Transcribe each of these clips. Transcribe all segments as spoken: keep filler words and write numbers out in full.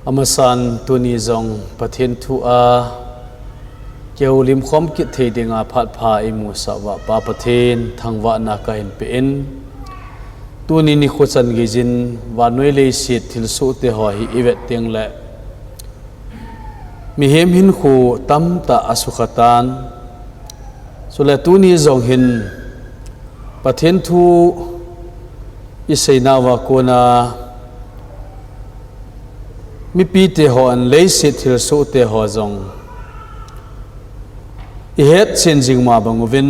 Amasan tuni jong Pathen thu a kihoulim khom kit thei dinga phat pha eimusah uva Pa Pathen thangvahna kahin pe in, tuni nikho chan geijin vannoi leiset thilsoh teho hi ivet tengle mihem hinkho tamtah asukha tan. Chule tuni jong hin Pathen thu iseinauva kona mipi teho in leiset thilsoh teho jong ihet chen jing ma bang uvin,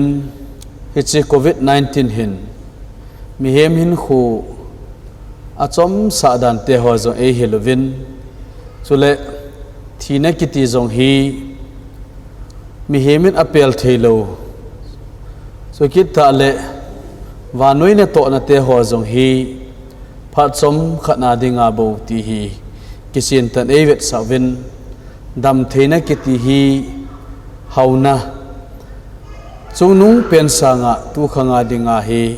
hiche covid nineteen hin mihem hinkho achomsah dan teho jong eihil uvin, chule thina kiti jong hi mihem in apel theilou, chukit tah le vannoi natohna teho jong hi phat chomkhat na dinga bou ti hi kichen tah in eivetsah uvin, damtheina kiti hi hauna chungnung pen sanga tukhanga dinga hi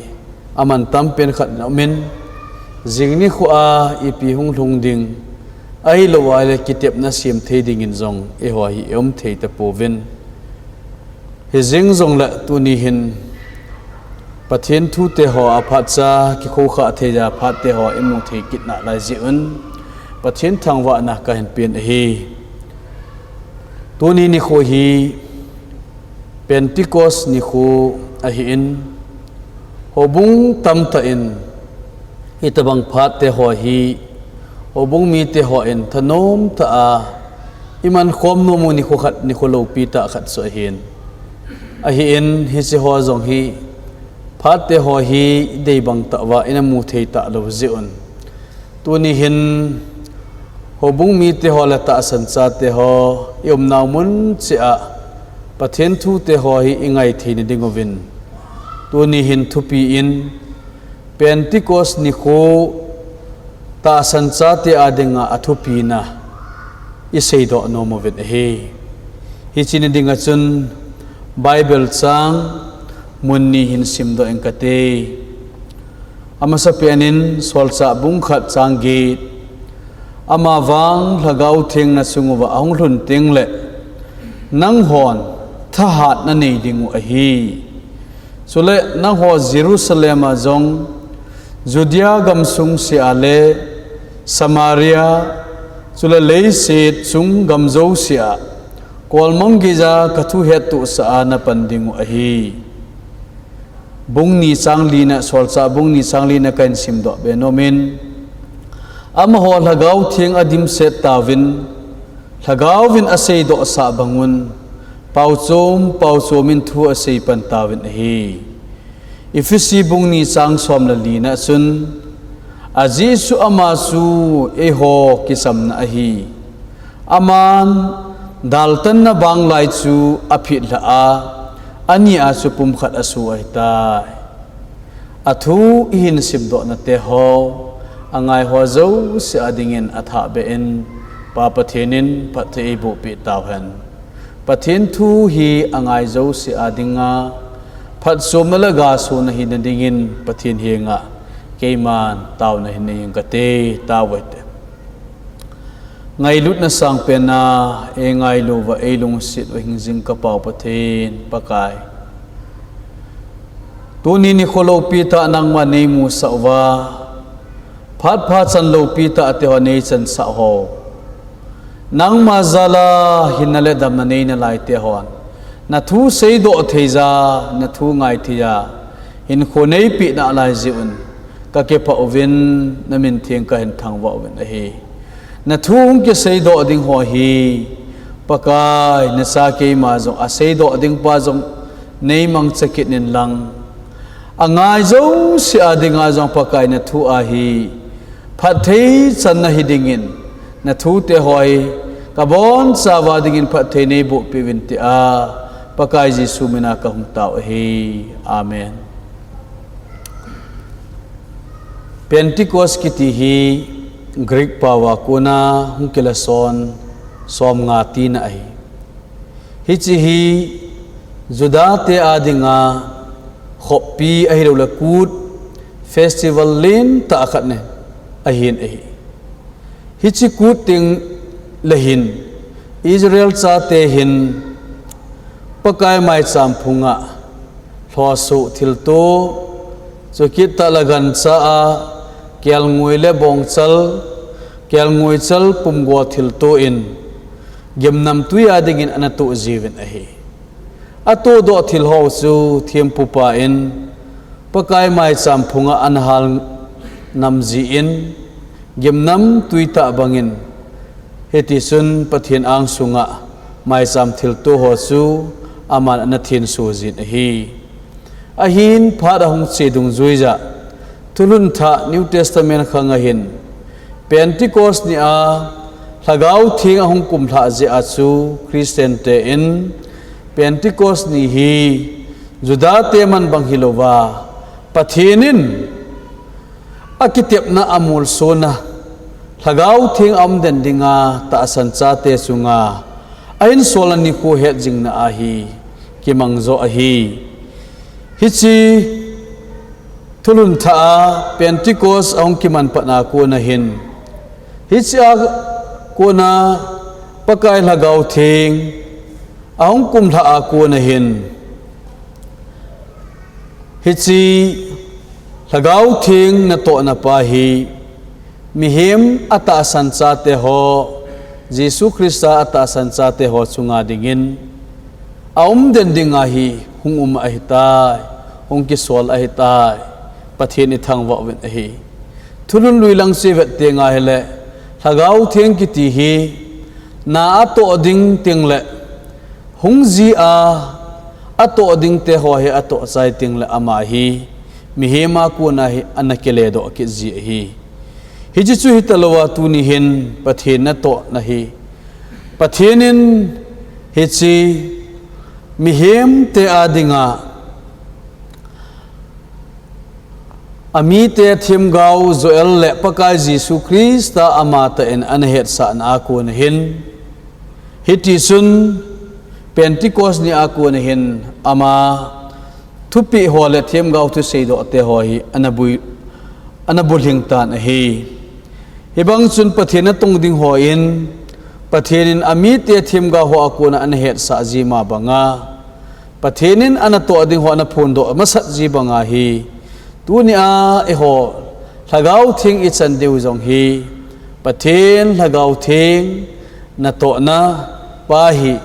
aman tam pen khat in aumin, jing nikho a ipi hung lhung ding, ahilou ahile kitepna sem thei dingin jong eiho hi ium thei tapouvin. Hijeng jongle tuni hin Pathen thu teho a phatcha kikhoukhah thei a phat teho imu thei kit nalai jeh un Pathen thangvahna kahin pen ahi. Tuni nikho hi Pentecost nikho ahin, houbung tamtah in hitobang phat teho hi houbung mite hon thanom tah a iman khom nom u nikho khat, nikho loupi tah khat chu ahin. Ahin hiche ho jong hi phat teho hi deibang tah uva ina mu thei talou jeh un, tuni hin houbung mite ho le tahsan chate ho iumnau mun cheh a Pathen thu teho hi ingai theina dinguvin, tuni hin thupi in Pentecost nikho tahsan chate a dinga athupina iseidoh nom uvin ahi. Hiche ni dinga chun Bible chang mun ni hin simdoh ing kate. Amasapen in Solchah bung khat chang get, Amavang Lhagao Theng nachung uva ahung lhun tengle nanghon thahat nanei dingu ahi. Chule nangho Jerusalem a jong, Judea gamsung sea le Samaria, chule leiset chung gam jousea kolmang geija kathu hettohsah a napan dingu ahi. Bung ni chang lina, Solchah bung ni chang lina kahin simdoh be nomin, amaho Lhagao Theng adimset tauvin, Lhagaovin aseidohsah bangun, paochom paochom in thu aseipan tauvin ahi. Ephesi bung ni chang som le lina chun, ajeh chu ama chu eiho kisamna ahi. Aman daltanna banglai chu aphitlhah a, ani a chu pumkhat asoh ahitai. Athu ihin simdohna teho, angaiho jouse a dingin athahbeh in, Pa Pathen in phatthei eibohpeh tauhen. Pathen thu hi angai jouse a dinga phatchomna le gasona hina dingin Pathen henga keiman taona hin nei ing kate, tao uhite. Ngailutna sangpen a eingailu uva eilungset u hingjing ka Pa Pathen Pakai, tuni nikho loupi tah nangma neimusah uva, phat pha chan loupi tah teho neichansah ho, nangma jal a hinna le damna neina lai tehon nathu seidoh theija, nathu ngai theija hinkho neipeh nalai jeh un kakipah uvin, namin theng kahin thangvah uvin ahi. Nathu hung kiseidoh ding ho hi Pakai, nacha keima jong aseidoh ding pa jong neimangcha kit in lang, angai jouse a dinga jong Pakai nathu a hi phatthei channa hi dingin, nathu teho hi kabonchauva dingin phatthei neibohpeh uvin tia Pakai Jesu mina kahung tao ahi. Amen. Pentecost kiti hi Greek paova kona hung kilason somnga tina ahi. Hiche hi Juda te a dinga khoppi ahiloule kut festival lentah khat ahin ahi. Hiche kut teng le hin Israel chate hin Pakai maicham phunga lhosoh thilto, chukit tah le gancha a kelngoi le bongchal, kelngoi chal pumgo thilto in gimnamtui a dingin ana toh jiuvin ahi. Atohdoh thil ho chu thempupa in Pakai maicham phunga ana hal nam jin, gimnamtui tah bangin, hitichun Pathen angsunga maicham thilto ho chu aman ana thenso jin ahi. Ahin phat ahung che dungjuiya, thulhun thah New Testament khang ahin, Pentecost ni a Lhagao Theng ahung kumlhah jeh a chu Christian te in Pentecost ni hi Juda te man bang hilouva, Pathen in akitepna amolsona, Lhagao Theng aumden dinga tahsan chate chunga ahin solna nikho hetjingna ahi, kimang jo ahi. Hiche thulhun thah a Pentecost ahung kiman patna kona hin, hiche a kona Pakai Lhagao Theng ahung kumlhah a kona hin, hiche Lhagao Theng natohna pa hi mihem atahsan chate ho, Jesu Christa atahsan chate ho chunga dingin aumden dinga hi hung um ahitai, hung kisol ahitai, Pathen ithangvah uvin ahi. Thulhun lui lang chu ivet tenga hile, Lhagao Theng kiti hi na atoh ding tengle, hung ji a atoh dingte ho hi atoh chai tengle ama hi mihem a kona hi ana kiledoh kit ji ahi. Hiche chu hitalouva tuni hin Pathen natohna hi, Pathen in hiche mihemte a dinga amite themgao Joel le Pakai Jesu Christa amatah in ana hetsahna a kona hin, hitichun Pentecost ni a kona hin ama thupeh ho le themgao thuseidohte ho hi ana bui, ana bulhing tan ahi. Hibang chun Pathen natong ding hon, Pathen in amite themgao ho a kona ana hetsah ji ma banga, Pathen in anatoh ding ho ana phondoh masat ji banga hi, tunia eiho Lhagao Theng ichan diu jong hi, Pathen Lhagao Theng natohna pa hi,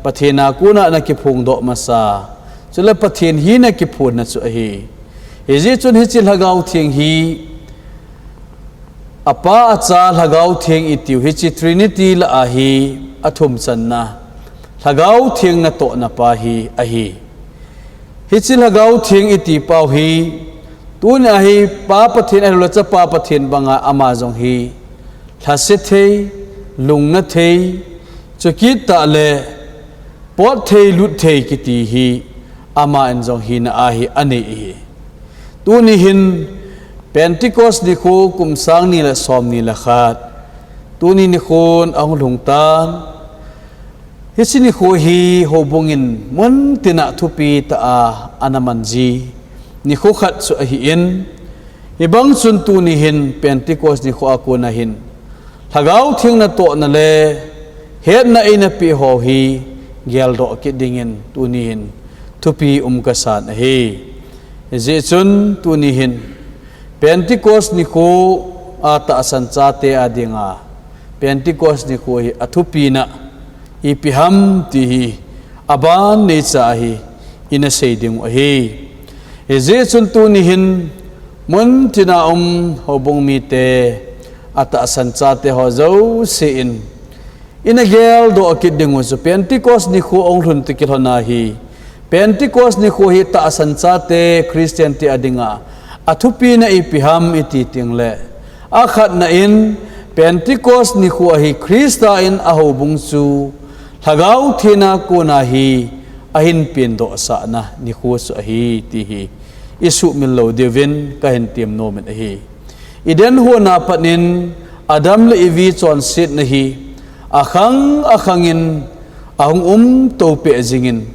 Pathen a kona nakiphongdoh masa, chule Pathen hina kiphonna chu ahi. Hijeh chun hiche Lhagao Theng hi, Apa, Acha, Lhagao Theng itiu hiche Trinity lah a hi athum channa, Lhagao Theng natohna pa hi ahi. Hiche Lhagao Theng iti pau hi, tunia hi Pa Pathen ahiloule Chapa Pathen banga ama jong hi lhase thei, lungna thei, chukit tah le pot thei, lut thei kiti hi ama in jong hina ahi anei ahi. Tuni hin Pentecost nikho kum sang ni le som ni le khat. Tuni nikhon ahung lhung tan. Hiche nikho hi houbung in muntina thupi tah a ana man ji nikho khat chu ahin, hibang chun tuni hin Pentecost nikho a kona hin Lhagao Theng natohna le hetna eina peh ho hi geldoh kit dingin tuni hin thupi um kasan ahi. Hijeh chun tuni hin Pentecost nikho a tahsan chate a dinga Pentecost nikho hi athupina ipi ham ti hi aban neicha hi ina sei dingu ahi. Hijeh chun tuni hin muntina um houbung mite, atahsan chate ho jouse in ina geldoh kit dingu chu Pentecost nikho ahung lhun toh kilhona hi, Pentecost nikho hi tahsan chate Christian te a dinga athupina ipi ham iti tengle, akhatna in Pentecost nikho hi Christa in ahoubung chu Lhagao Theng a kona hi ahin pendohsahna nikho chu ahi ti hi isuhmil lou diuvin kahin temnom in ahi. Eden hon a pat in Adam le Evi chonsetna hi akhang akhang in ahung um toupeh jingin,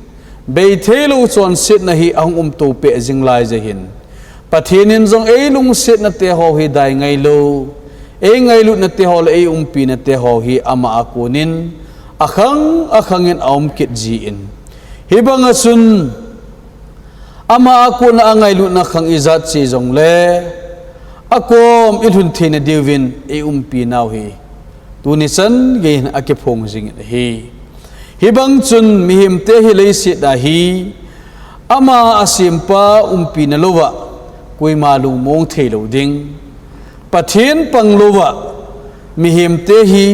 beitheilou chonsetna hi ahung um toupeh jing laijeh hin, Pathen in jong eilungsetnate ho hi dai ngailou, eingailutna teho le eiumpina teho hi ama a konin akhang akhangin aum kit jin, hibanga chun ama a kona angailutna khang ijat che jongle akom ilhun theina diuvin eiumpinau hi tuni chan geiyin akiphong jingin ahi. Hibang chun mihemte hi leiset a hi ama asempa umpina louva koima lungmong theilou ding, Pathen panglouva mihemte hi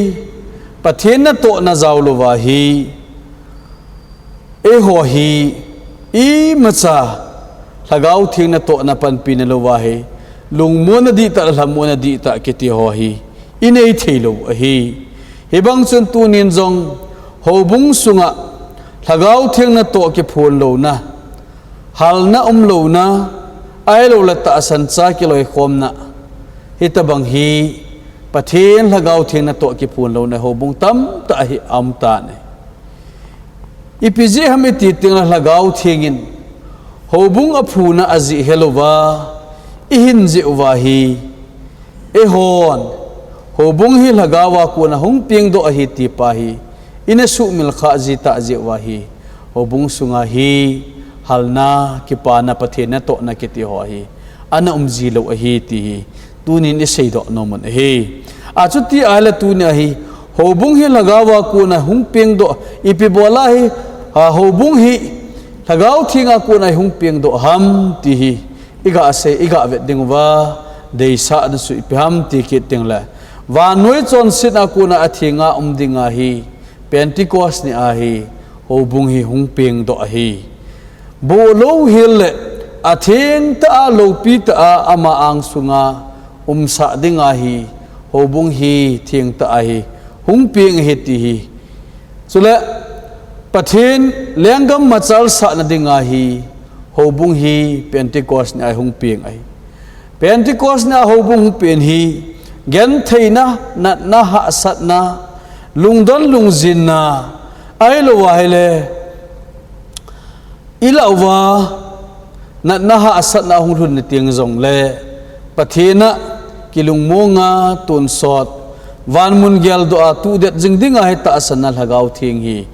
Pathen natohna jaolouva hi eiho hi imacha Lhagao Theng natohna panpina louva hi lungmonna dihtah, lhamonna dihtah kiti ho hi inei theilou ahi. Hibang chun tunin jong houbung sunga Lhagao Theng natoh kiphon louna, halna umlouna, ahiloule tahsan cha kiloikhomna, hitobang hi Pathen Lhagao Theng natoh kiphon louna houbung tamtah hi aumtan ahi. Ipi jeh ham iti tengle Lhagao Thengin houbung aphuna ajeh helouva ihin jeh uva hi, eihon houbung hi Lhagao a kona hung pengdoh ahi tipa hi ina suhmil khah jitah jeh uva hi, houbung sunga hi halna, kipana, Pathen natohna kiti ho hi ana umji lou ahi ti hi tunin iseidoh nomun ahi. Achuti ahile tunia hi houbung hi Lhagao a kona hung pengdoh, ipi bola hi houbung hi Lhagao Theng a kona hung pengdoh ham ti hi iga sei, iga vet dinguva deisahna chu ipi ham ti kit tengle, vannoi chonsetna a kona athenga um dinga hi Pentecost nia hi houbung hi hung pengdoh ahi. Boh louhel le athengtah a loupitah a ama angsunga umsah dinga hi houbung hi thengtah a hi hung peng ahi ti hi. Chule Pathen lenggam machalsahna dinga hi houbung hi Pentecost nia hung peng ahi. Pentecost nia houbung hung pen hi gentheina, natna, hahsatna, lungdon lungjinna, ahilou ahile ilah uva natna hahsatna hung lhun na teng jongle Pathen a kilungmonga tonsot, vanmun geldoh a tuhdet jing dinga hi tahsanna Lhagao Theng hi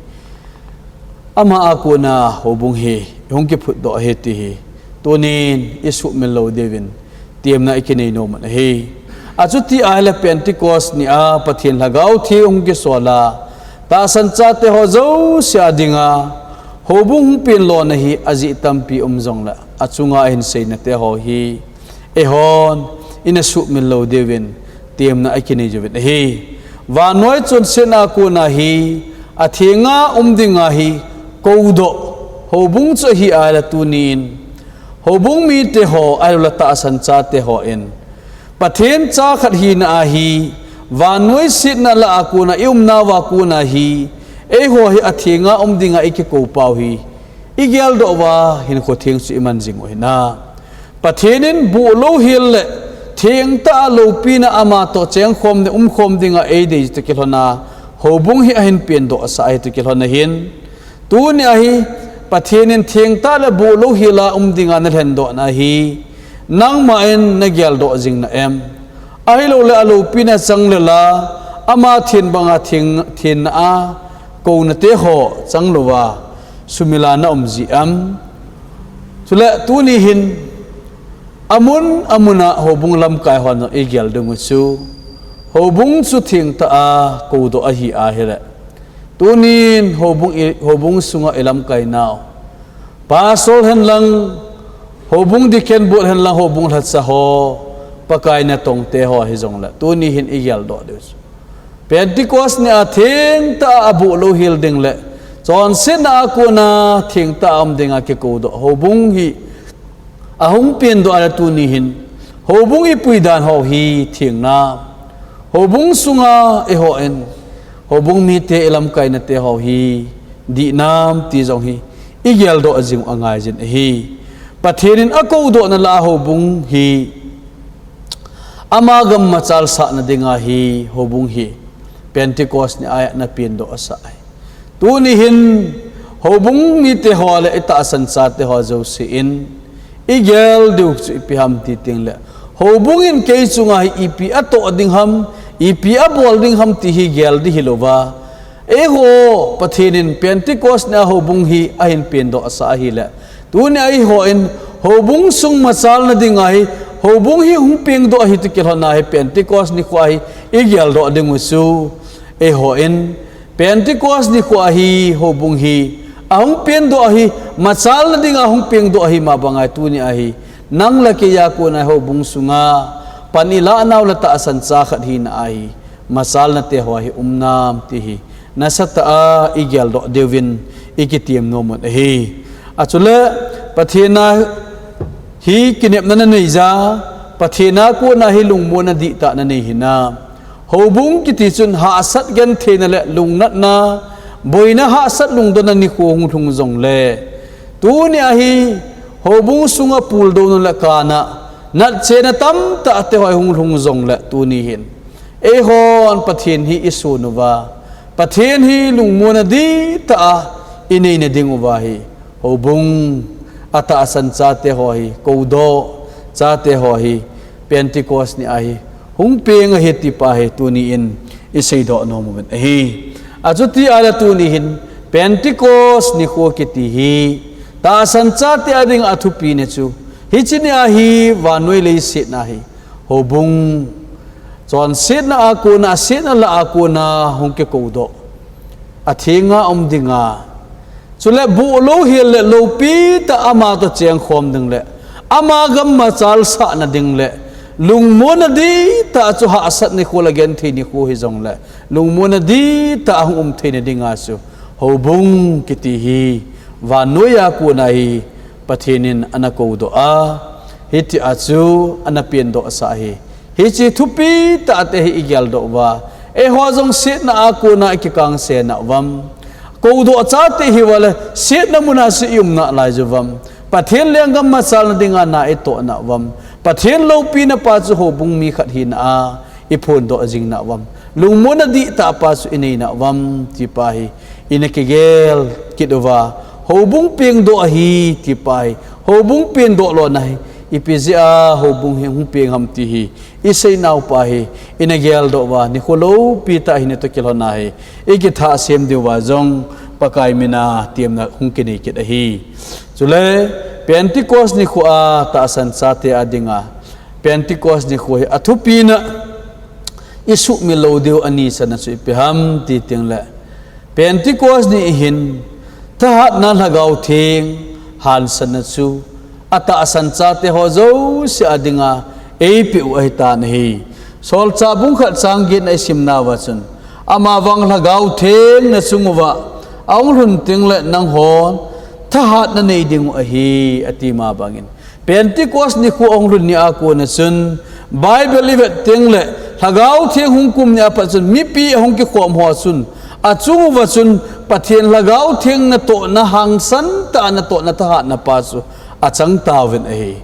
ama a kona houbung hi hung kiphutdoh ahi ti hi tunin isuhmil lou diuvin temna ikinei nomun ahi. Achuti ahile Pentecost nia Pathen Lhagao Theng hung kisol a tahsan chate ho jouse a dinga houbung hung pen lona hi ajeh tampi um jongle achunga ahin seinate ho hi eihon ina suhmil lou diuvin temna ikinei uvin ahi. Vannoi chonsetna a kona hi athenga um dinga hi koudoh houbung chu ahi ahile tunin houbung mite ho ahiloule tahsan chate hon Pathen cha khat hina a hi vannoi setna lah a kona iumnauva kona hi eiho hi athenga um dinga ikikou pau hi igeldoh uva hinkho theng chu iman jing u ahi na. Pathen in boh louhel le thengtah a loupina ama toh chengkhom le umkhom dinga eidei toh kilhona houbung hi ahin pendohsah ahi toh kilhona hin, tunia hi Pathen in thengtah le boh louhel a um dinga nalhendohna hi nangma in nageldoh jing na em? Ahiloule aloupina chang le la ama then banga theng, thenna a kounate ho chang louva sumila naum ji em? Chule tuni hin amun amuna houbung lamkai hon igel dingu chu houbung chu thengtah a koudoh ahi ahile tunin houbung i, houbung sunga ilamkai nau pastor henlang, houbung deacon board henlang, houbung lhacha ho, Pakai natongte ho hijongle tuni hin igeldoh diu chu Pentecost nia thengtah a aboh louhel ding le chonsetna a kona thengtah a um dinga kikoudoh houbung hi ahung pendoh ahile tuni hin houbung ipuidan ho hi theng nam? Houbung sunga eihon houbung mite ilamkainate ho hi dih nam ti jong hi igeldoh jing u angaijin ahi. Pathen in akoudohna lah a houbung hi ama gam machalsahna dinga hi houbung hi Pentecost nia ana pendohsah ahi. Tuni hin houbung mite ho le itahsan chate ho jouse in igel diu chu ipi ham ti tengle Houbung in kei chunga hi ipi atoh ding ham, ipi abol ding ham ti hi gel ding hilouva, eiho Pathen in Pentecost nia houbung hi ahin pengdoh sah ahile, tunia eihon houbung sung machalna dinga hi houbung hi hung pengdoh ahi ti kilhonna hi Pentecost nikho hi igeldoh diu chu, eihon Pentecost nikho hi houbung hi ahung pengdoh ahi, machalna dinga hung pengdoh ahi ma banga tunia hi nang le keiya kona houbung sunga pan ilah nau le tahsan cha khat hina ahi, machalna teho hi um nam ti hi nasatah a igeldoh diuvin ikitem nom un ahi. Achule Pathen a hi kinepna nanei ja, Pathen a kona hi lungmonna dihtah nanei hinam? Houbung kiti chun hahsat gentheina le lungnatna, boina hahsat lungdonna nikho hung lhung jongle, tunia hi houbung sunga puldouna le kana natchena tamtah teho hung lhung jongle, tuni hin eihon Pathen hi isun uva, Pathen hi lungmonna dihtah a ineina diuva hi houbung atahsan chateho hi koudoh, chateho hi Pentecost nia hi hung peng ahi tipa hi tuni in iseidoh nom uvin ahi. Achuti ahile tuni hin Pentecost nikho kiti hi tahsan chate a dinga athupina chu hiche nia hi vannoi leiset na hi houbung chonsetna a kona, setna lah a kona hung kikoudoh, athenga um dinga, chule bohlouhel le loupitah a ama toh chengkhom ding le ama gam machalsahna ding le lungmonna dihtah chu hahsat nikho le genthei nikho hijongle lungmonna dihtah a hung um theina dinga chu houbung kiti hi vannoiya kona hi Pathen in ana koudoh a, hitia chu ana pengdoh sah ahi. Hiche thupi tahte hi igeldoh uva, eiho jong setna a kona ikikangse nauvam? Koudoh chate ihiuva le setna muna chu ium nalai uvam? Pathen lenggam machalna dinga na itoh nauvam? Pathen loupina pa chu houbung mi khat hina a iphondoh jing nauvam? Lungmonna dihtah pa chu inei nauvam tipa hi ina kigel kit uva, houbung pengdoh ahi tipa hi, houbung pengdoh lona hi ipi jeh a houbung hi hung peng ham ti hi iseinaupa hi ina geldoh uva, nikho loupitah hi natoh kilhonna hi ikithah sem diuva jong Pakai mina temna hung kinei kit ahi. Chule Pentecost nikho a tahsan chate a dinga Pentecost nikho hi athupina isuhmil lou diu ani channa chu ipi ham ti tengle, Pentecost ni hin thahatna Lhagao Theng hansanna chu atahsan chateho jouse a dinga eipeh u ahitan ahi. Solchah bung khat chang getna isimnauva chun, amavang Lhagao Theng nachung uva ahung lhun tengle nanghon thahatna nei dingu ahi, ati ma bangin Pentecost nikho ahung lhun nia kona chun Bible ivet tengle Lhagao Theng hung kum nia pat chun mipi ahung kikhom ho chun achung uva chun Pathen Lhagao Theng natohna, hangsantah a natohna thahatna pa chu achang tauvin ahi.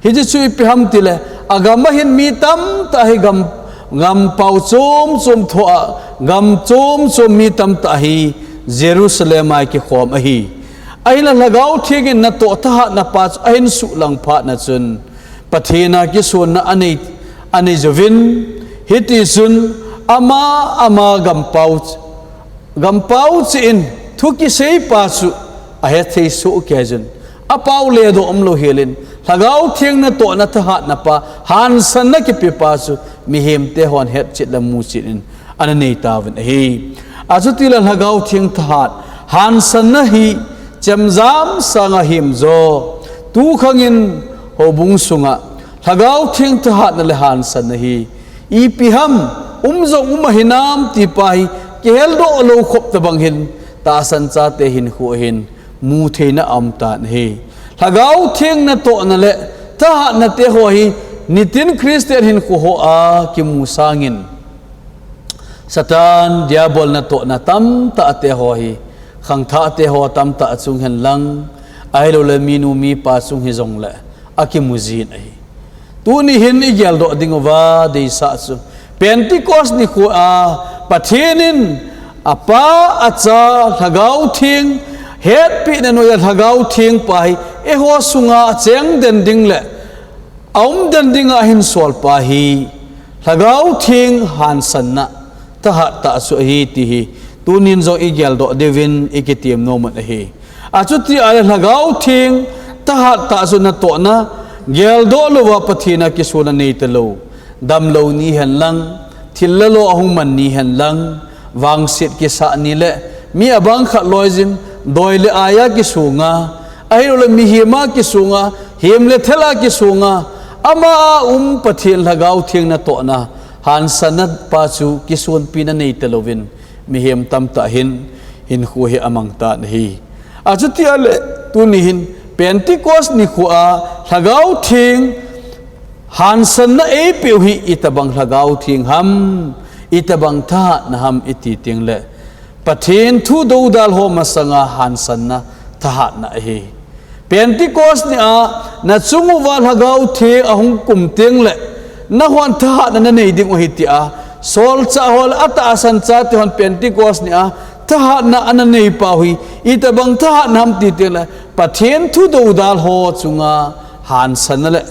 Hiche chu ipi ham tile, agam a hin mi tamtah hi gam, gampao chom chom thoa, gam chom chom mi tamtah hi Jerusalem a kikhom ahi. Ahinla Lhagao Theng in natoh thahatna pa chu ahin suhlang phatna chun Pathen a kisonna anei, anei jouvin, hitichun ama, ama gampao, gampao cheh in thu kiseipa chu ahethei soh kei jun, apao ledoh umlou helin Lhagao Theng natohna thahatna pa hansanna kipepa chu mihemte hon hetchet le muchet in ana nei tauvin ahi. Achutile Lhagao Theng thahat hansanna hi chemjam sanga hemjo, tukhangin houbung sunga Lhagao Theng thahatna le hansanna hi ipi ham, um jong um ahinam tipa hi kiheldoh lou khop tobang hin tahsan chate hinkho hin mutheina aumtan ahi. Lhagao Theng natohna le thahatna teho hi nitin Christian hinkho hoa kimu sangin Satan Diabol natohna tamtah teho hi khangthah teho tamtah chung henlang, ahiloule minu mipa chung hijongle akimu jin ahi. Tuni hin igeldoh dinguva deisah chu Pentecost nikho a Pathen in apa, Acha, Lhagao Theng, hetpehna noiya Lhagao Theng pa hi eiho sunga chengden ding le aumden dinga ahin solpa hi Lhagao Theng hansanna thahat tah chu ahi ti hi tunin jong igeldoh diuvin ikitem nom un ahi. Achuti ahile Lhagao Theng thahat tah chu natohna, geldoh louva Pathen a kisun anei talou, damlou ni henlang, thil le lo ahung man ni henlang, vangset kisah ni le mi abang khat loijin, doi le aia kisunga, ahilouleh mihem a kisunga, hem le thel a kisunga, ama a um Pathen Lhagao Theng natohna, hansanna pa chu kisonpina nei talouvin, mihem tamtah hin hinkho hi amangtan ahi. Achuti ahile tuni hin Pentecost nikho a Lhagao Theng hansanna eipeu hi itobang Lhagao Theng ham, itobang thahatna ham iti tengle, Pathen thu doudal ho masanga hansanna thahatna ahi. Pentecost nia nachung uva Lhagao Theng ahung kum tengle, nahon thahatna nanei diu ahi tia solchah ho le atahsan chate hon Pentecost nia thahatna ana neipau hi itobang thahatna ham ti tengle, Pathen thu doudal ho chunga hansanna le,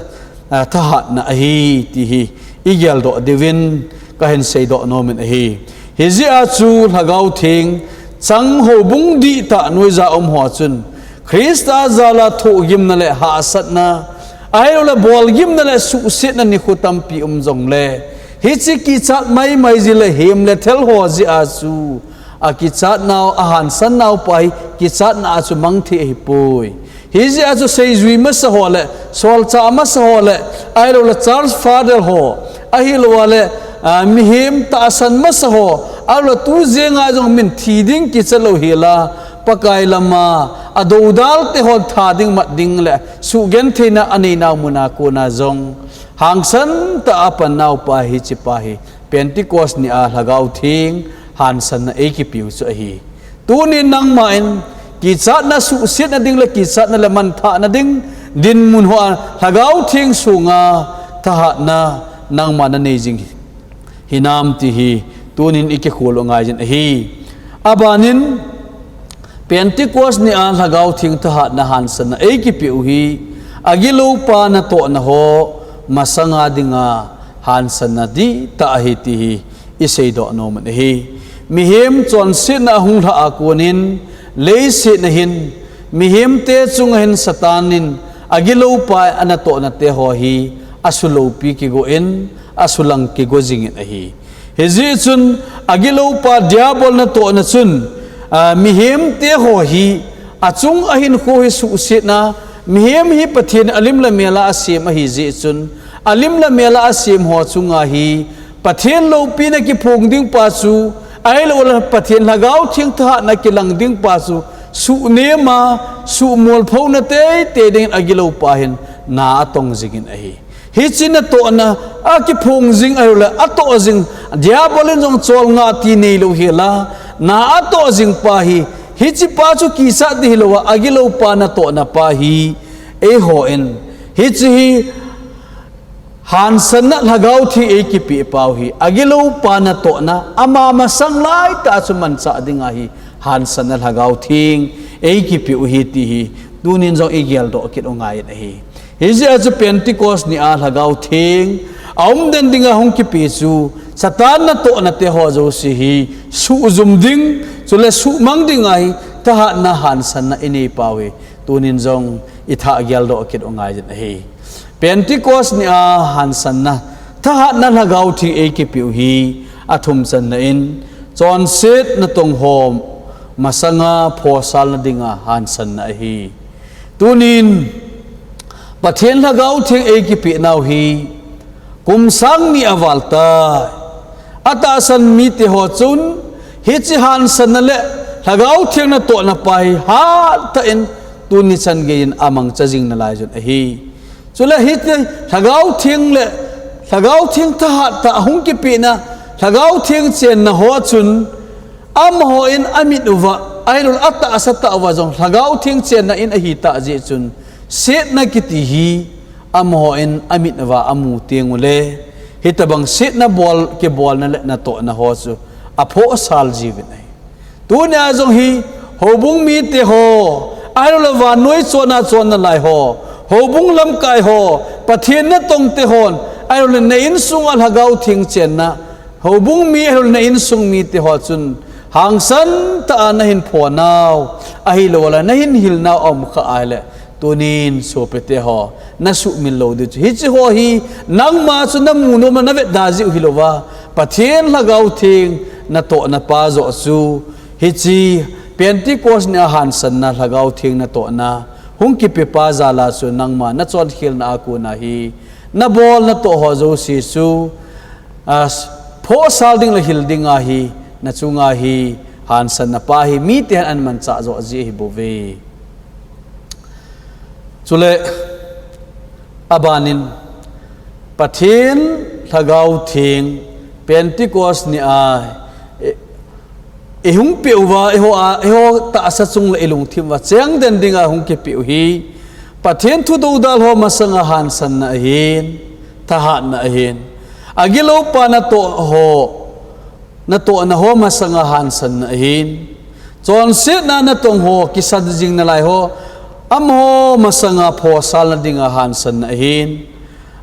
a, thahatna ahi ti hi igeldoh diuvin kahin seidoh nomin ahi. Hijeh a chu Lhagao Theng chang houbung dihtah noija um ho chun Christa jala thohgimna le hahsatna, ahilouleh bolgimna le suhsetna nikho tampi um jongle, hiche kichat maimai ji le hem le thel ho jeh a chu akichatnau, ahansan naupa hi kichatna a chu mangthei ahipoi. Hijeh a chu seijui masa ho le, solchah masa ho le, ahilouleh church father ho, ahilouleh, a, mihem tahsan masa ho, ahilouleh tujenga jong min thi ding kicha louhela, Pakai lama adoudal te hon tha ding mat ding le suhgentheina aneinau muna kona jong hangsan tah a apannaupa hichepa hi Pentecost nia Lhagao Theng hansanna eikipeu chu ahi. Tunin nangma in kichatna suhsetna ding le kichatna le manthahna ding dinmun hoa Lhagao Theng sunga thahatna nangma nanei jing hinam ti hi tunin ikikhol u angaiyin ahi. Abanin Pentecost nia Lhagao Theng thahatna hansanna eikipeu hi agiloupa natohna ho masanga dinga hansanna dihtah ahi ti hi iseidoh nomun ahi. Mihem chonsetna ahung lhah a konin leisetna hin mihemte chunga hin Satan in agiloupa anatohna te ho hi asuloupi kigo in asulang kigo jingin ahi. Hijeh chun agiloupa Diabol natohna chun, a, mihemte ho hi achung ahinkho hi suhsetna, mihem hi Pathen alim le mel a asem ahijeh chun alim le mel a asem ho chunga hi Pathen loupina kiphong dingpa chu, ahilouleh Pathen Lhagao Theng thahatna kilang dingpa chu suhnema, suhmolphouna teitei dingin agiloupa hin na atong jingin ahi. Hiche natohna akiphong jing ahilouleh atoh jing, Diabol in jong cholngah ti neilou hela na atoh jingpa hi, hichepa chu kichat ding hilouva agiloupa natohna pa hi eihon hiche hi hansanna Lhagao Theng eikipeh pau hi agiloupa natohna ama masang laitah chu manchah dinga hi hansanna Lhagao Theng eikipeh u ahi ti hi tunin jong igeldoh kit u angaiyin ahi. Hijeh a chu Pentecost nia Lhagao Theng aumden dinga hung kipeh chu Satan natohna te ho jouse hi suhjum ding chule suhmang dinga hi thahatna hansanna inei pau hi tunin jong itha geldoh kit u angaiyin ahi. Pentecost nia hansanna thahatna Lhagao Theng eikipeh u hi athumchanna in chonset natong ho masanga phosalna dinga hansanna ahi. Tunin Pathen Lhagao Theng eikipeh nau hi kum sang ni aval tai. Atahsan mite ho chun hiche hansanna le Lhagao Theng natohna pa hi hattah in tuni chan geiyin amangcha jing nalaiyun ahi. Chule hiti Lhagao Theng le Lhagao Theng thahat tah ahung kipehna, Lhagao Theng chenna ho chun amaho in amit uva, ahilouleh atahsa tah uva jong Lhagao Theng chenna in ahitah jeh chun setna kiti hi amaho in amit uva amu tengule hitobang setna bol, kibolna le natohna ho chu aphohsal jiuvin ahi. Tunia jong hi houbung mite ho, ahilouleh vannoi chonna chonna lai ho, houbung lamkai ho, Pathen natong te hon, ahilou le na insung a Lhagao Theng chenna, houbung mi ahilou le na insung mite ho chun, hangsan tah a nahin pho nau, ahilou le nahin hil nau aum kha ahile, tunin sopite ho, nasuhmil lou diu chu. Hiche ho hi, nangma chu namu nom a navet da jiu hilou va, Pathen Lhagao Theng natohna pa joh chu, hiche Pentecost ni a hansanna Lhagao Theng natohna, hung kipe pa jal a chu nangma nachonkhel na a kon a hi, nabol natoh ho jouse chu, a, phohsal ding le hil ding ahi, nachung a hi, hansanna pa hi, mite hin amanchah joh ji ahi bouve. Chule, abanin, Pathen Lhagao Theng, Pentecost ni a, e, eihung peh uva, eiho a, eiho tahsa chung le eilungthim uva, chengden ding a hung kipeh u hi, Pathen thu doudal ho masang a hansanna ahin, thahatna ahin. Agilou pa natoh ho, natohna ho masang a hansanna ahin. Chonsetna natong ho, kisan jing nalai ho, amaho masang a phohsal na ding a hansanna ahin.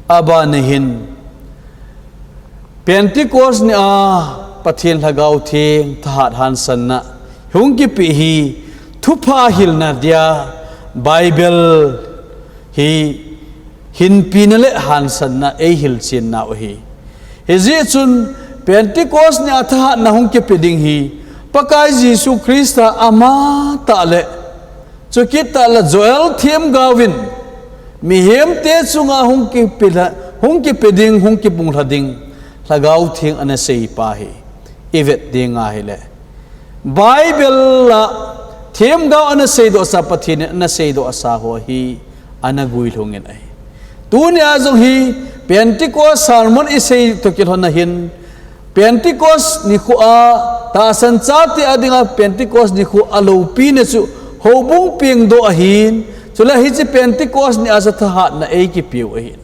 Abana hin, Pentecost ni a Pathen Lhagao Theng thahat hansanna hung kipeh hi, thupha hilna dia Bible hi hinpina le hansanna eihilchen nau ahi. Hijeh chun Pentecost ni a thahatna hung kipe ding hi, Pakai Jesu Christa ama tah le, chukit tah le Joel themgao vin, mihem te chunga hung kipe, hung kipe ding, hung kibunglha ding, Lhagao Theng ana sei pa hi, ivet ding ahile. Bible a themgao ana seidoh sa, Pathen in ana seidoh sa ho hi, ana guilhung in ahi. Tuni a jong hi, Pentecost sermon isei toh kilhon a hin, Pentecost nikho a, tahsan chate a dinga Pentecost nikho a loupina chu houbung pengdoh ahin, chule hiche Pentecost ni a chu thahatna eikipeu ahin.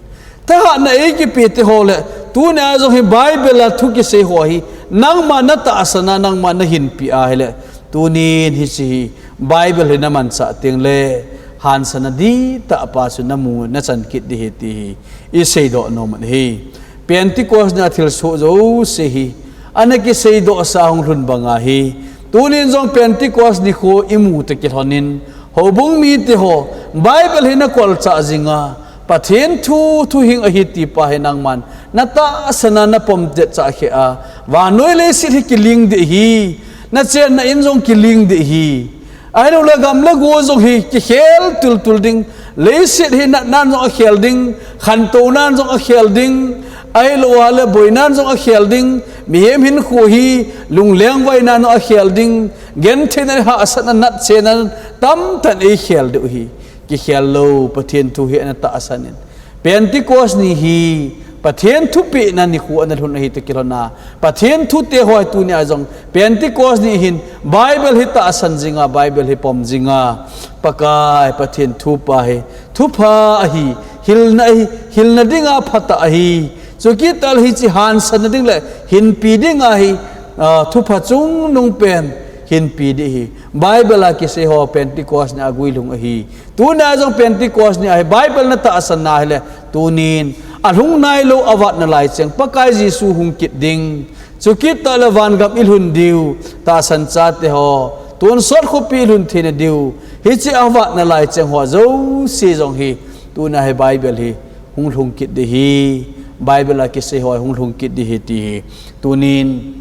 Thahatna eikipeh te ho le, tuni a jong hi Bible a thu kisei ho hi, nangma natahsan a, nangma nahinpi ahile, tunin hiche hi Bible hi namanchah teng le, hansanna dihtah pa chu namu, nachan kit ding ahi ti hi, iseidoh nom u ahi. Pentecost ni a thilsoh jouse hi, ana kiseidoh sa hung lhun banga hi, tunin jong Pentecost nikho imu toh kilhon in, houbung mite ho, Bible hi nakolchah jing a, Pathen thu, thuhing ahi ti pa hi nangman, natahsan a napom chetchah kheh a, vannoi leiset hi kiling ding ahi, nachenna in jong kiling ding ahi. Ahilou le gam le go jong hi kikhel tultul ding, leiset hi natnan jong akhel ding, khantou nan jong akhel ding, ahilou le boinan jong akhel ding, mihem hinkho hi lungleng vainan jong akhel ding, gentheina le hahsatna natchenna tamtah in eikhel diu ahi. Kikhel lou, Pathen thu hi ana tahsan in. Pentecost ni hi, Pathen thupehna nikho ana lhun ahi toh kilhon a, Pathen thute ho hi tuni a jong, Pentecost ni hin, Bible hi tahsan jing a, Bible hi pom jing a, Pakai, Pathen thu pa hi, thupha ahi, hilna ahi, hilna dinga phatah ahi, chukit tah le hiche hansanna ding le, hinpi ding ahi, a, thupha chungnung pen, hinpi ding ahi. Bible a kisei ho Pentecost ni a guilhung ahi. Tuni a jong Pentecost ni ahi, Bible natahsan na ahile, tunin, alhung nailou avat nalai cheng, Pakai Jesu hung kit ding. Chukit tah le vangam ilhun diu, tahsan chate ho, tonsot khopi ilhun theina diu. Hiche avat nalai cheng ho jouse jong hi, tuni a hi Bible hi, hung lhung kit ding ahi, Bible a kisei ho hung lhung kit ding ahi ti hi. Tunin,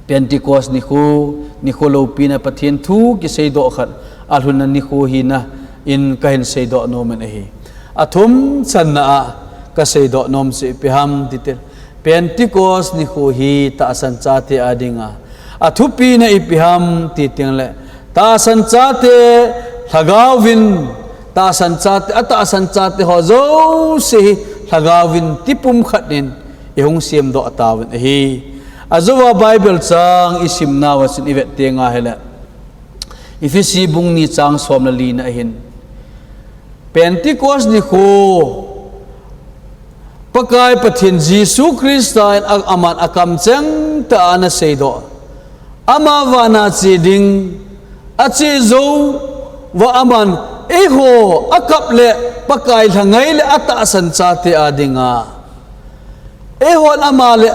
Pentecost nikho, nikho loupina Pathen thu kiseidoh khat, alhunna nikho hina in kahin seidoh nom in ahi. Athum channa a kaseidoh nom chu ipi ham titile, Pentecost nikho hi tahsan chate a dinga athupina ipi ham ti teng le, tahsan chate Lhagao vin, tahsan chate, atahsan chate ho jouse hi Lhagao vin tipum khat in ihung semdoh tauvin ahi. Ajouva Bible chang isim nauva chun ivet teng ahile, Ephesi bung ni chang som le li na ahin, Pentecost nikho, Pakai Pathen Jesu Christa in a, aman akamcheng tah a ana seidoh, ama vana che ding, ache jouva aman eiho akap le Pakai lhangai le atahsan chate a dinga, eihon ama le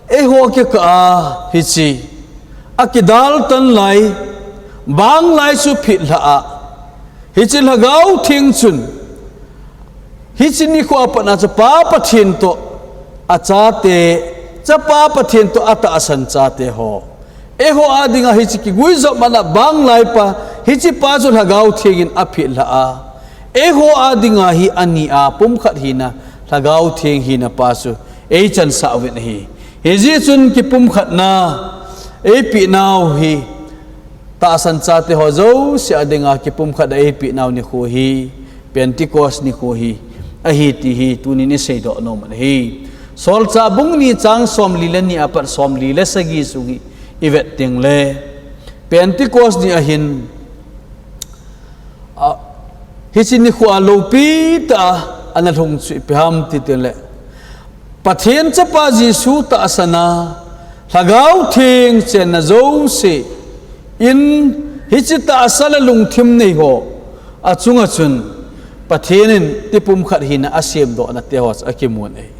eiho kikah a hiche akidal tan lai, bang lai chu phit lha a, hiche Lhagao Theng chun, hiche nikho a pat a chu Pa Pathen toh achate, Chapa Pathen toh atahsan chate ho, eiho a dinga hiche kiguijop man a bang lai pa, hiche pa chu Lhagao Theng in aphit lha a, eiho a dinga hi ani a pumkhat hina, Lhagao Theng hina pa chu eichansah uvin ahi. Hijeh chun kipumkhatna eipeh nau hi, tahsan chate ho jouse a dinga kipumkhat a eipeh nau nikho hi, Pentecost nikho hi ahi ti hi tunin iseidoh nom u ahi. Solchah bung ni chang somli le ni apat somli le sagi sung hi ivet teng le, Pentecost ni ahin, a, hiche nikho a lopi tah a ana lhung chu ipi ham ti teng le, Pathen Chapa Jesu tahsan a, Lhagao Theng chenna jouse in, hiche tahsa le lungthim nei ho achunga chun Pathen in tipumkhat hina asemdoh nate ho chu akimun ahi.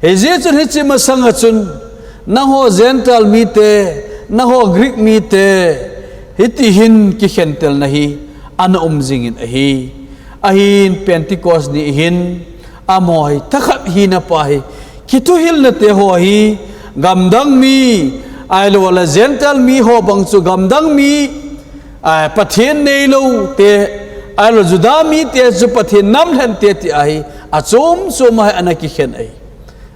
Hijeh chun hiche masanga chun, nangho Gentile mite, nangho Greek mite, hiti hin kikhentelna hi ana um jingin ahi. Ahin Pentecost ni hin, amaho hi thakhat hina pa hi, kithuhilna te ho hi, gamdang mi, ahilou le Gentile mi ho bang chu gamdang mi, ah, Pathen neilou te, ahilou Juda mite chu Pathen namlhen te ti ahi, achom chom a hi ana kikhen ahi.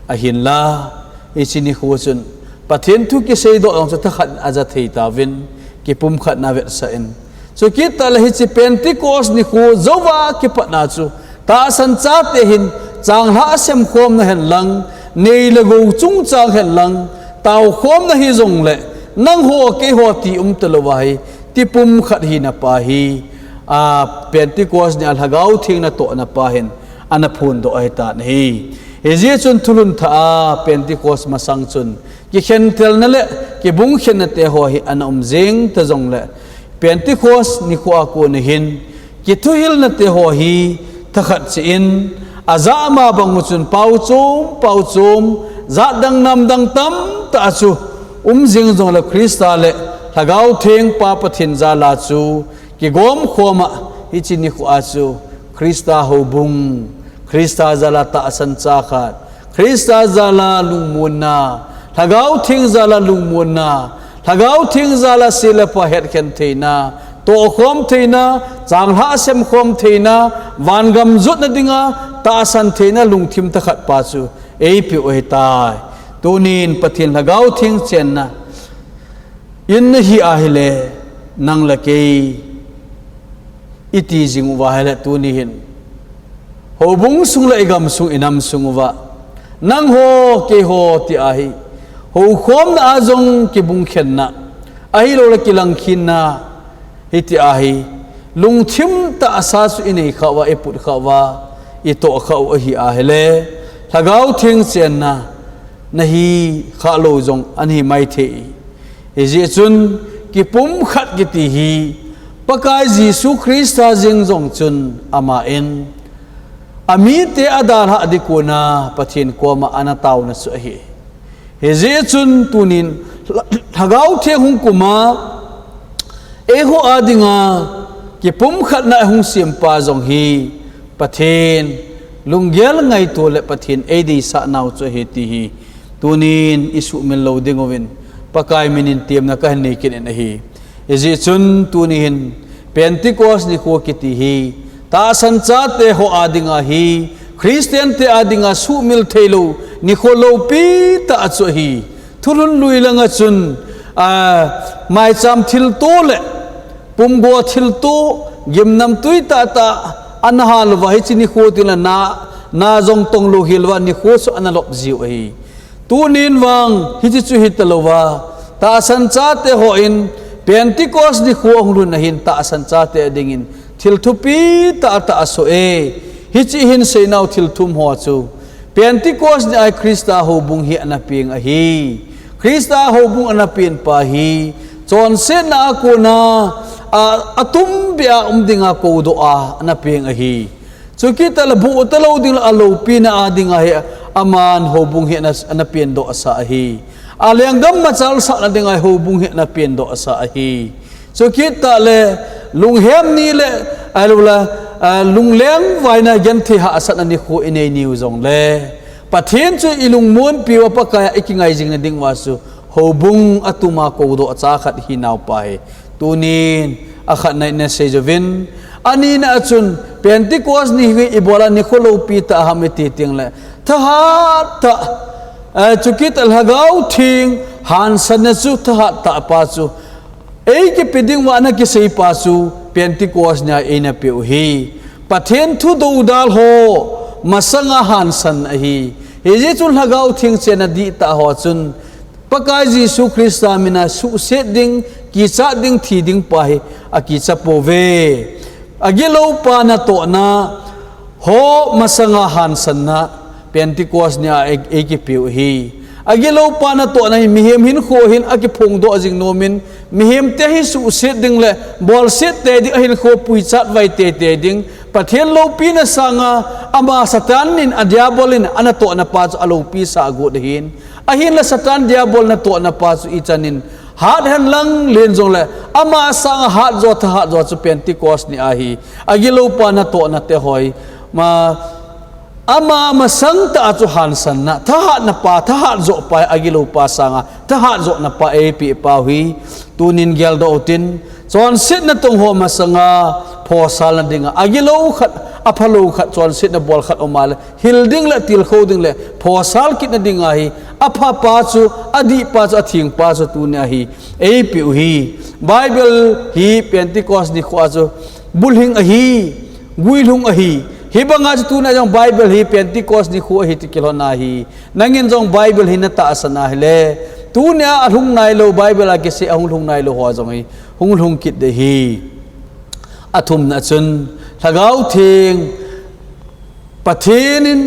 Ahinla, hiche nikho chun, Pathen thu kiseidoh jong chu thakhat in aja thei tauvin, kipumkhatna vetsah in. Chukit tah le hiche Pentecost nikho jouva kipatna chu, tahsan chate hin, changlhah semkhomna hen lang, nei le gou chungchang hen lang, taokhomna hijongle, nangho keiho ti um talou ahi, tipumkhat hina pa hi, a, Pentecost ni a Lhagao Theng natohna pa hin, ana phondoh ahitan ahi. Hijeh chun thulhun thah a Pentecost masang chun, kikhentelna le kibungkhenna te ho hi ana um jeng ta jongle, Pentecost nikho a kon hin, kithuhilna te ho hi thakhat cheh in, ajah ma bang u chun pao chom, pao chom, jat dang nam dang tamtah chu um jeng jongle Christa le Lhagao Theng Pa Pathen jal a chu kigomkhom a, hiche nikho a chu Christa houbung, Christa jal a tahsan cha khat, Christa jal a lungmonna, Lhagao Theng jal a lungmonna, Lhagao Theng jal a se le pha hetkhen theina, tohkhom theina, changlhah semkhom theina, vangam jotna dinga tahsan theina lungthim thakhat pa chu eipeh u ahitai. Tunin Pathen Lhagao Theng chenna in nahi ahile, nang le kei iti jing uva ahile tuni hin, houbung sung le igamsung inam sung uva, nangho keiho ti ahi, houkhomna a jong kibungkhenna, ahilou le kilangkhenna, hiti ahi, lungthim tahsa chu inei khah uva, iput khah uva, itoh khah u ahi ahile, Lhagao Theng chenna nahi khah lou jong ana hi maithei. Hijeh chun kipumkhat kiti hi Pakai Jesu Christa jeng jong chun aman amite adalhah ding kona Pathen koma ana taona chu ahi. Hijeh chun tunin Lhagao Theng hung kum a eiho a dinga kipumkhatna ahung sem pa jong hi Pathen lunggel ngaito le Pathen eideisah nau chu ahi ti hi tunin isuhmil lou ding uvin Pakai minin temna kahin nei kit in ahi. Hijeh chun tuni hin Pentecost nikho kiti hi tahsan chate ho a dinga hi, Christian te a dinga suhmil theilou nikho lopi tah chu ahi. Thulhun lui langa chun, a, maicham thilto le pumgo thilto, gimnamtui tahtah ana hal uva, hiche nikho teng le na, na jong tong lou hel uva nikho chu ana lop jiu ahi. Tunin vang hiche chu hita louva, tahsan chate hon Pentecost nikho ahung lhun ahin tahsan chate dingin thil thupi tahtah asoh e. Hiche hin seinau thil thum ho chu Pentecost ni a Christa houbung hi ana peng ahi. Christa houbung ana pen pa hi chonsetna a kona, a, atumbeh a um dinga koudoh a ana peng ahi. Chukit tah le buh talou ding le aloupina a ding ahi, aman houbung hi ana, ana pendoh asa ahi. Alenggam machal sahna ding ahi houbung hi ana pendoh asa ahi. Chukit tah le lunghem ni le, ahilou le, ah, lungleng vaina genthei hahsatna nikho inei niu jongle, Pathen chu ilungmonpiu a Pakai a ikingai jing na ding uva chu houbung atuma koudoh cha khat hi naupa hi. Tunin akhatna in asei jouvin, anina a chun Pentecost ni hi ibola nikho loupi tah ham iti teng le, thahat tah, eh, chukit tah Lhagao Theng hansanna chu thahat tah pa chu eikipe ding uva ana kisei pa chu Pentecost nia eina peh u hi. Pathen thu doudal ho masanga hansan ahi. Hijeh chun Lhagao Theng chenna dihtah ho chun Pakai Jesu Christa mina suhset ding, kichat ding, thi ding pa hi akicha pouve. Agilou pa natohna ho masanga hansanna Pentecost nia ei, eikipeu hi. Agilou pa natohna hi mihem hinkho hin akiphongdoh jing nomin, mihemte hi suhset ding le bolset tei ding, ahinkho puichat vai teitei ding, Pathen loupina sanga ama Satan in, a Diabol in anatohna pa chu aloupi sah got ahin. Ahinla Satan Diabol natohna pa chu ichan in hat henlang len jongle, ama sanga hat jo, thahat jo chu Pentecost ni ahi. Agilou pa natohna te hoi, ama, ama masang tah a chu hansanna, thahatna pa, thahat jo pa, agilou pa sanga thahat jona pa eipeh pau hi. Tunin geldoh utin, chonsetna tong ho masanga phosalna dinga agilou khat, aphalou khat, chonsetna bol khat um a le, hil ding le tilkhou ding le phosal kitna ding ahi. Apha pa chu, adih pa chu, atheng pa chu tunia hi eipeh u hi. Bible hi Pentecost nikho a chu bulhing ahi, guilhung ahi. Hibanga chu tunia jong Bible hi Pentecost nikho ahi ti kilhon ahi. Nangin jong Bible hi natahsan ahile, tunia alhung nailou, Bible a kisei ahung lhung nailou ho jong hi hung lhung kit ding ahi. Athumna chun, Lhagao Theng, Pathen in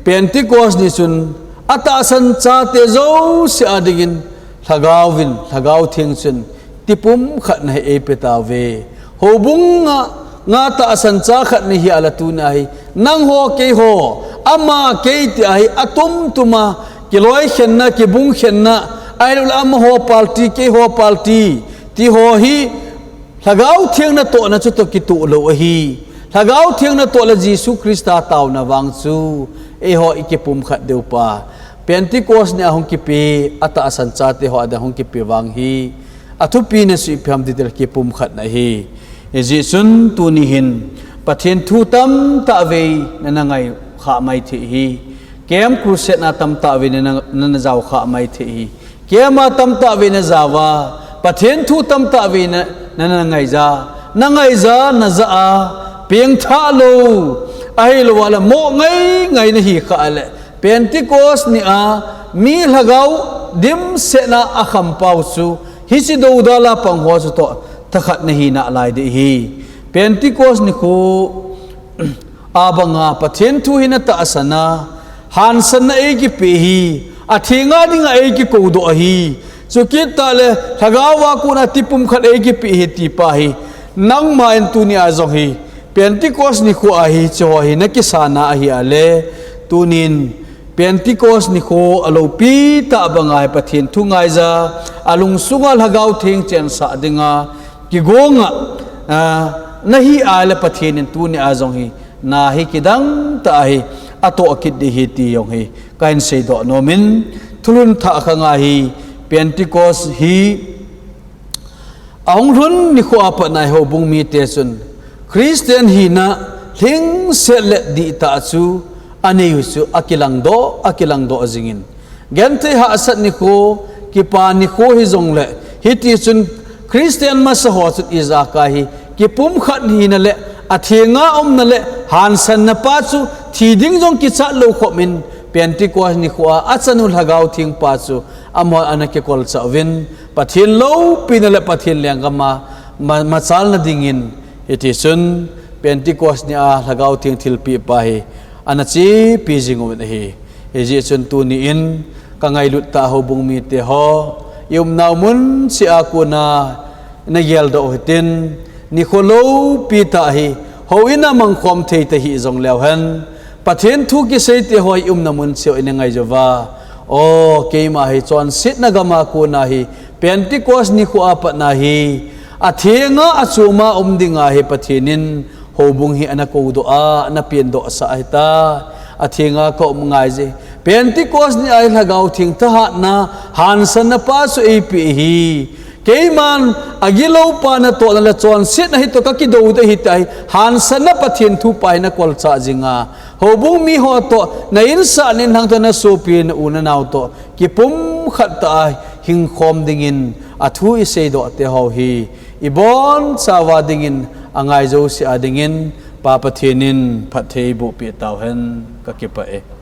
Pentecost ni chun atahsan chate jouse a dingin Lhagao vin, Lhagao Theng chun tipumkhatna hi eipe tauve. Houbung a, nga tahsan cha khat ni hi ala tunia hi, nangho keiho, ama kei ti ahi, atumtuma kiloikhenna, kibungkhenna, ahilou le amaho party, keiho party ti ho hi, Lhagao Theng natohna chu toh kitoh lou ahi. Lhagao Theng natoh le Jesu Christa taona vang chu eiho ikipumkhat diu pa, Pentecost ni ahung kipe, atahsan chate ho a ding ahung kipe vang hi athupina chu ipi ham ti le kipumkhatna ahi. Hijeh chun tuni hin Pathen thu tamtah vei nana ngai kha mai thei hi. Camp Crusade na tamtah vei nana, nana jao kha mai thei hi. Keima tamtah vei najao a, Pathen thu tamtah vei na, na, nangaija, nangaija, najah a, pengthah lou, ahilou a le, mo ngaingai nahi kha le, Pentecost ni a, mi lhagao dimset na akham pau chu, hiche doudal a pang ho chu toh, thakhat nahi nalai ding ahi. Pentecost nikho, abanga Pathen thu hi natahsan a, hansanna eikipe hi, athenga dinga eikikoudoh ahi. Chukit tah le, lhagao a kona tipumkhat eikipe hi ti pa hi, nangma in tunia jong hi, Pentecost nikho ahi, hiche ho hi nakisan a ahi a le, tunin, Pentecost nikho aloupi tah banga hi Pathen thu ngaija, alungsunga Lhagao Theng chensah dinga, kigonga, ah, nahi a le Pathen in tunia jong hi, na hi kidang tah hi, atoh kit ding ahi ti jong hi, kahin seidoh nomin, thulhun thah khanga hi, Pentecost hi, ahung lhun nikho a pat nai houbung mite chun, Christian hina, lhingset le dihtah chu, aneiu chu, akilangdoh, akilangdoh jingin, Genthei hahsat nikho, kipa nikho hijongle, hiti chun Christian masa ho chun ijakai hi, kipumkhat hina le, athenga umna le, hansanna pa chu, thi ding jong kichat lou khop in, Pentecost nikho a, achanu Lhagao Theng pa chu, amahon ana kikolchah uvin, Pathen loupina le Pathen lenggam a, ma, machalna dingin, hiti chun, Pentecost ni a, Lhagao Theng thilpeh pa hi, ana chepi jing uvin ahi. Hijeh chun tuni in kangailut tah houbung mite ho, i umnau mun cheh a kona nageldoh u hitin, nikho loupi tah hi, Houin a mangkhom thei tahih jong leu hen, Pathen thu kisei te ho hi umna mun cheh u i ngai jou va. O, keima hi chonsetna gam a kon a hi, Pentecost nikho a pat na hi, athenga achom a um ding a hi Pathen in houbung hi ana kou doh a, ana pen doh sah ahi ta. Athenga ka um ngai je. Pentecost ni a hi Lhagao Theng thahatna, hansanna pa chu eipeh hi. Keiman agilou pa natohna le chonsetna hi toh ka kidou ding ahi ti a hi, hansanna Pathen thu pa hi na kolchah jing a. Houbung mi ho toh, na insung na inlhang toh, na sopi na u na nao toh, kipumkhat tah a hingkhom dingin, athu i seidoh te ho hi, i bonchauva dingin, angai jouse a dingin, Pa Pathen in phatthei boh peh tau hen, ka kipah e.